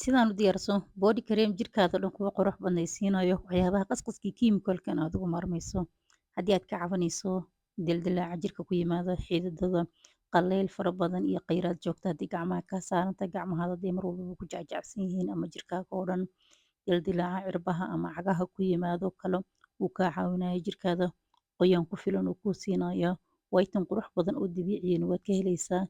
Sidaan u diyaarso body cream jirkaada dhan kuwa qurux badnaysiinayo, waxyaabaha qasqaskii kiimikalkan aad ugu maarmayso. Haddii aad ka cabanayso dildilaaca jirka ku yimaada, xididada, qallayl fara badan iyo khayraad joogta, haddii gacmaha kaa saaranta, gacmahaada haddii mar walbaba ku jacjacsan yihiin ama jirkaaga oo dhan dildilaaca cirbaha ama cagaha ku yimaado kale, wuu kaa caawinaya. Jirkaada qoyaan ku filan uu kuu siinaya, whitening qurux badan oo dabiiciyana waad ka helaysaa.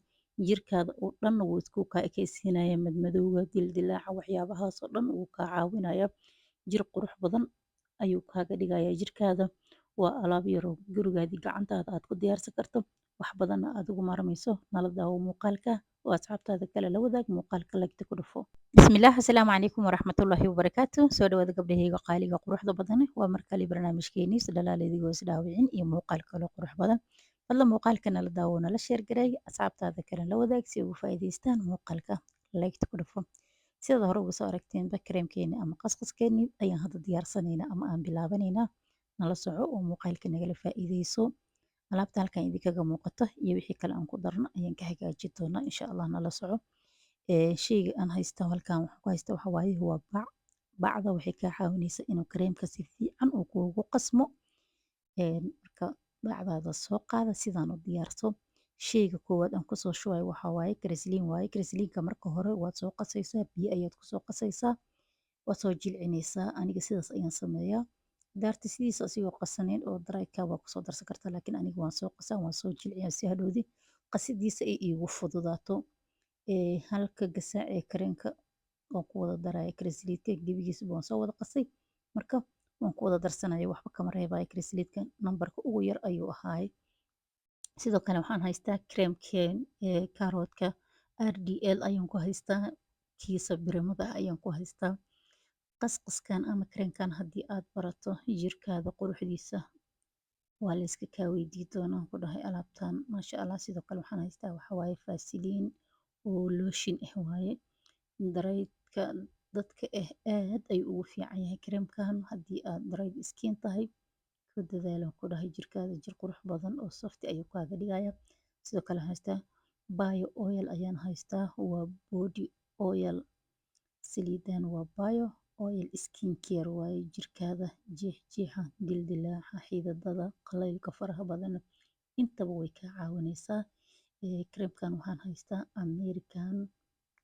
Jirkaada oo dhan wuu isku kaa ekaysiinaya, madmadowga, dildilaaca, waxyaabahaas oo dhan wuu kaa caawinaya. Jir qurux badan ayuu kaaga dhigaya jirkaada. Waa alaab yar oo gurigaadii gacantaada aad ku diyaarsan karto, wax badanna aad ugu maarmayso. Nala daawo muuqaalka oo asxaabtaada kale la wadaag muuqaalka, like-ta ku dhufo. Bismillaah, asalaamu calaykum waraxmatullaahi wabarakaatu. Soo dhawaada gabdhahayga qaaliga quruxda badan. Waa mar kale barnaamijkeenii isdhalaalaydigoo isdhaawicin iyo muuqaal kale qurux badan. Fadlan muuqaalka nala daawo, nala share gareey, asxaabtaada kale la wadaag si ugu faa'iidaystaan muuqaalka, like-ta ku dhufo. Sidaad hore uga soo aragteenba, kareemkeeni ama qasqaskeeni ayaan hadda diyaarsanaynaa ama aan bilaabanaynaa. Nala soco oo muuqaalka nagala faa'iidayso. Alaabta halkan idinkaga muuqato iyo wixii kale aan ku darno ayaan ka hagaajin doonaa, insha Allah. Nala soco. Sheyga aan haysta halkan waxaan ku haysta waxa waaye waa bac. Bacda waxay kaa caawinaysaa inuu kareemka si fiican uu kuugu qasmo. Marka bacdaada soo qaada, sidaan u diyaarso. Sheyga koowaad aan kusoo shubayo waxaa waaye glycerin waaye. Glycerin-ka marka hore waad soo qasaysaa, biyo ayaad kusoo qasaysaa, waad soo jilcinaysaa. Aniga sidaas ayaan sameeyaa. Daarta sidiisa asigoo qasaneyn oo dry-ka waa kusoo darsan kartaa, laakiin aniga waan soo qasaa, waan soo jilciyaa si hadhowdi qasidiisa ay iigu fududaato. Halka gasaac ee kareenka waan ku wada daraya glycerin-ka, gebigiisaba waan soo wada qasay. Marka waan ku wada darsanaya, waxba kama reebayo. Glycerin-ka nambarka ugu yar ayuu ahaay. Sidoo kale waxaan haystaa creamkeen ee kaaroodka RDL ayaan ku haystaa, kiisa birimada ah ayaan ku haystaa. Qasqaskan ama kareemkan haddii aad barato, jirkaada quruxdiisa waa la iska kaa weydii doonaa, ku dhahay alaabtan, maasha Allah. Sidoo kale waxaan haystaa waxa waaye Vaseline oo lotion ah waaye. Dry-ka dadka ah aad ayuu ugu fiican yahay kareemkan. Haddii aad dry skin tahay, ku dadaalo, ku dhahay, jirkaada jir qurux badan oo soft ayuu kaaga dhigaya. Sidoo kale haystaa bio oil ayaan haystaa, waa body oil. Saliidan waa bio oil skin care waaye. Jirkaada jeexjeexa, dildilaaca, xididada, qalaylka faraha badan intaba way kaa caawinaysaa. Kareemkan waxaan haystaa American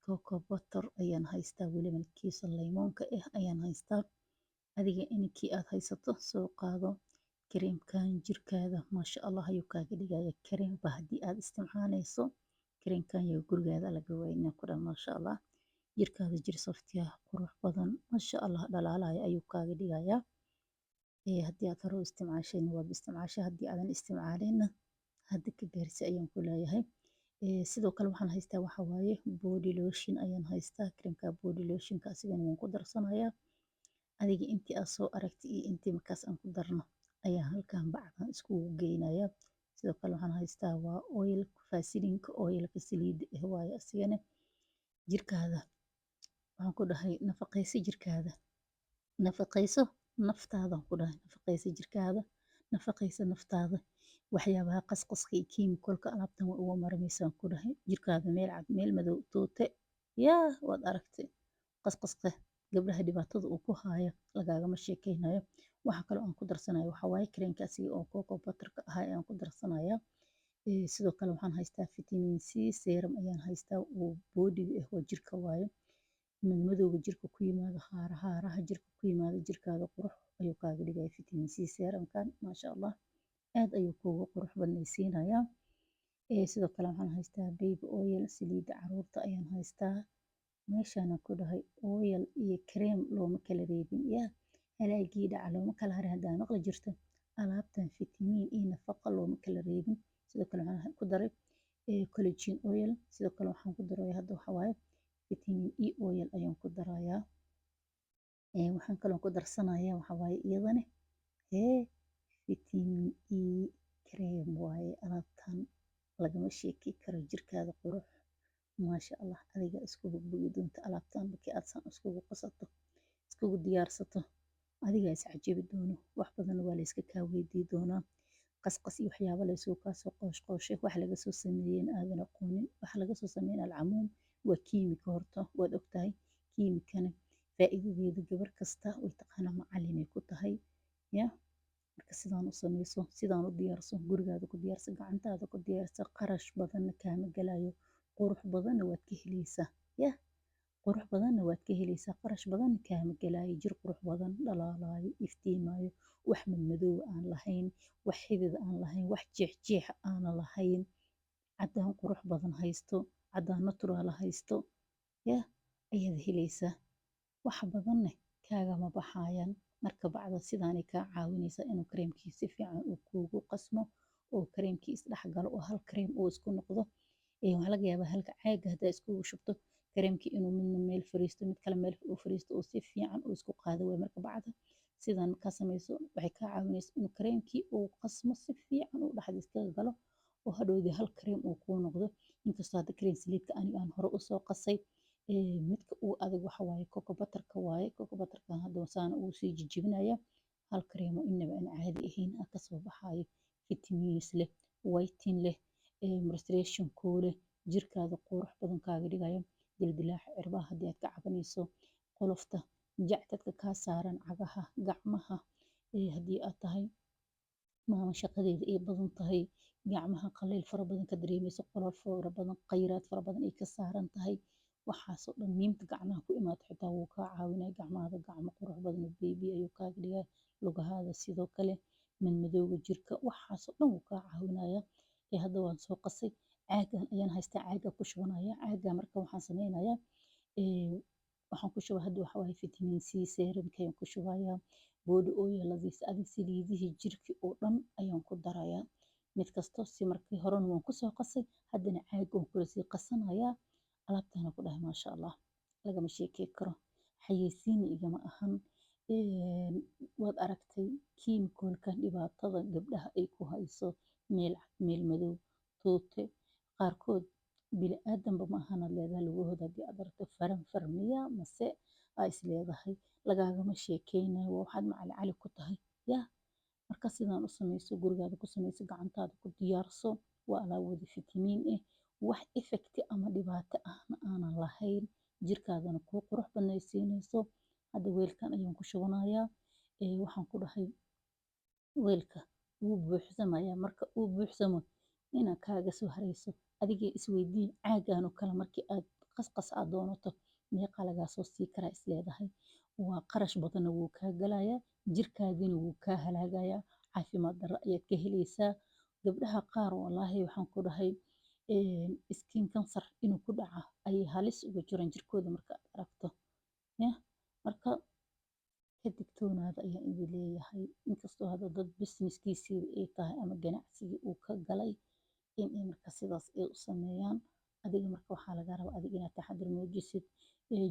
cocoa butter ayaan haystaa, weliba kiisa laymoonka ah ayaan haystaa. Adiga inkii aad haysato soo qaado. Kareemkan jirkaada maasha Allah ayuu kaaga dhigaya. Kareemba haddii aad isticmaalayso, kareemkan yaa gurigaada laga waynaa, ku dhan, maasha Allah. Jirkaada jir soft ah, qurux badan, maasha Allah, dhalaalaya ayuu kaaga dhigayaa. Haddii aad hore u isticmaasheen, waad isticmaashay. Haddii aadan isticmaalinna, hadda ka gaarsi ayaan ku leeyahay. Sidoo kale waxaan haystaa waxa waaye body lotion ayaan haystaa. Kareemka body lotionka asigana waan ku darsanayaa. Adiga intii aad soo aragtay iyo intii markaas aan ku darno ayaa halkan bacdan iskugu geynaya. Sidoo kale waxaan haystaa waa oil Vaseline-ka, oilka saliidda ah waaye. Asigana jirkaada waxaan ku dhahay nafaqayso, jirkaada nafaqayso, naftaada, ku dhahay nafaqayso jirkaada, nafaqayso naftaada. Waxyaabaha qasqaska iyo kiimikalka alaabtan way uga marmaysaa, ku dhahay. Jirkaada meel cad, meel madow, tuute yaa waad aragtay. Qasqaska gabdhaha dhibaatada uu ku haayo lagaagama sheekeynayo. Waxa kaloo aan ku darsanayo waxa waaye kareemka asiga oo cocoa butterka ahaa ayaan ku darsanayaa. Sidoo kale waxaan haystaa vitamin C serum ayaan haystaa oo body-ga ah, waa jirka waaye. Madmadowga jirka ku yimaado, haara haaraha jirka ku yimaado, jirkaada qurux ayuu kaaga dhigaya vitamin C serumkan, maasha Allah, aad ayuu kuugu qurux badnaysiinayaa. Sidoo kale waxaan haystaa baby oil, saliidda caruurta ayaan haystaa. Meeshaan ku dhahay oil iyo cream looma kala reebin, yaa halaagii dhaca looma kala harin. Haddaa maqli jirto, alaabtan fitamiin iyo nafaqa looma kala reebin. Sidoo kale waxaan ku daray collagen oil. Sidoo kale waxaan ku daray hadda waxa waaye vitamin E oil ayaan ku darayaa. Waxaan kaloo ku darsanayaa waxa waaye iyadana hee vitamin E cream waaye. Alaabtan lagama sheeki karo, jirkaada qurux, maasha Allah, adiga isku bogbogi doonta. Alaabtan markii aad saan iskugu qasato, iskugu diyaarsato, adiga is cajabi doono. Wax badan waa la iska kaa weydii doonaa. Qasqas iyo waxyaabo la isugu kaa soo qoosh-qooshay, wax laga soo sameeyeen aadan aqoonin. Waxa laga soo sameeyay alcamuum waa kiimiko. Horta waad ogtahay kiimikadana Kiimikana faa'iidadeeda gabar kasta way taqaanaa, macalinay ku tahay ya. Marka sidaan u sameyso, sidaan u diyaarso, gurigaada ku diyaarso, gacantaada ku diyaarso, qarash badanna kaama galayo, qurux badanna waad ka heleysaa ya, qurux badanna waad ka heleysaa, qarash badanna kaama galayo, jir qurux badan dhalaalayo, iftiimayo, wax madmadow aan lahayn, wax xidid aan lahayn, wax jeexjeex aanan lahayn, caddaan qurux badan haysto, caddaan natural haysto ya ayaad heleysaa. Wax badanna kaagama baxayaan. Marka bacda sidaanay kaa caawinaysaa inuu kareemkii si fiican uu kuugu qasmo oo kareemkii isdhex galo oo hal kareem uu isku noqdo. Waxaa laga yaabaa halka caaga haddaa iskugu shubto kareemkii inuu midna meel fariisto, mid kale meel uu fariisto oo si fiican uu isku qaado waay. Marka bacda sidaan markaa sameyso, waxay kaa caawinaysaa inuu kareemkii uu qasmo, si fiican uu dhexda iskaga galo oo hadhowdii hal kareem uu kuu noqdo. Inkastoo hadda kareem saliidka aniga aan hore usoo qasay, midka ugu adag waxa waaye cocoa butterka waaye. Cocoa butterka hadda saana ugu sii jijibinaya, hal kareem oo inaba aan caadi ahayn aa kasoo baxaayo, vitamins leh, whitening leh, moisturization koo leh, jirkaada qurux badan kaaga dhigayo. Dildilaaca cirbaha haddii aad ka cabanayso, qolofta jactadka kaa saaran cagaha, gacmaha, haddii aad tahay maamo shaqadeeda ay badan tahay, gacmaha qallayl fara badan ka dareemayso, qolof fara badan, khayraad fara badan ay ka saaran tahay, waxaasoo dhan, miimta gacmaha ku imaato xitaa wuu kaa caawinaya. Gacmahaada gacmo qurux badan oo baby ayuu kaaga dhigaa. Lugahaada sidoo kale, madmadowga jirka, waxaasoo dhan wuu kaa caawinaya. Hadda waan soo qasay, caagan ayaan haystaa, caaga ku shubanaya. Caaga marka waxaan sameynayaa, waxaan ku shubaa hadda waxa waaye vitamin C serumka ayaan ku shubayaa, body oil-adiisa, adig saliidihii jirki oo dhan ayaan ku darayaa mid kasto. Si markii horena waan kusoo qasay, haddana caaga waan kula sii qasanayaa. Alaabtana ku dhahay, maasha Allah, lagama sheekey karo. Xayeysiin igama ahan. Waad aragtay kiimikolka dhibaatada gabdhaha ay ku hayso, meel cad, meel madow, tuute, qaarkood bini-aadanba ma ahanaad leedahay. Lugahooda haddii aad aragto, faranfar miyaa mase aa is leedahay? Lagaagama sheekeynayo, waa waxaad macali cali ku tahay ya. Marka sidaan u sameyso, gurigaada ku sameyso, gacantaada ku diyaarso. Waa alaab wada fitamiin ah, wax effect ama dhibaato ahna aanan lahayn, jirkaadana kuu qurux badnaysiinayso. Hadda weelkan ayaan ku shubanayaa. Waxaan ku dhahay, weelka wuu buuxsamayaa. Marka uu buuxsamo, inaa kaaga soo harayso adigii isweydii, caagan oo kale markii aad qasqas aad doonato, meeqa lagaa soo sii karaa isleedahay? Waa qarash badanna wuu kaa galayaa, jirkaagina wuu kaa halaagayaa, caafimaad darro ayaad ka helaysaa. Gabdhaha qaar, wallaahi, waxaan ku dhahay, skin cancer inuu ku dhaca ayay halis uga jiraan jirkooda marka aad aragto ya. Marka ka digtoonaada ayaan idin leeyahay. Inkastoo hadda dad businesskiisii ay tahay ama ganacsigii uu ka galay in ay marka sidaas ay u sameeyaan, adiga marka waxaa laga rabaa adiga inaad taxadir muujisid.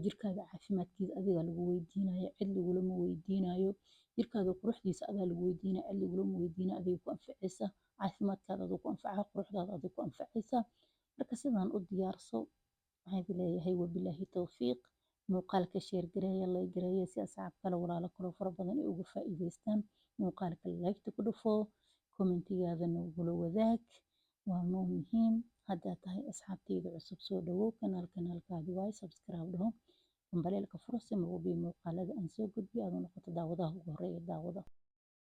Jirkaaga caafimaadkiisa adiga lagu weydiinayo, cid lagulama weydiinayo. Jirkaaga quruxdiisa adaa lagu weydiinaya, cid lagulama weydiinayo. Adiga ku anfacaysa, caafimaadkaada aduu ku anfaca, quruxdaada aduu ku anfacaysa. Marka sidaan u diyaarso waxaan idin leeyahay, wabilaahi towfiiq. Muuqaalka share gareeya, like gareeya, si asxaab kale, walaalo kale fara badan ay uga faa'iidaystaan. Muuqaalka like ku dhufo, commentigaada nagula wadaag, waa noo muhiim. Haddaad tahay asxaabteyda cusub, soo dhawow. Kanaalkaadi waay, subscribe dhaho, bambaleelka furo, si mar walba muuqaalada aan soo gudbiyo aad u noqoto daawadaha ugu horeeya daawada.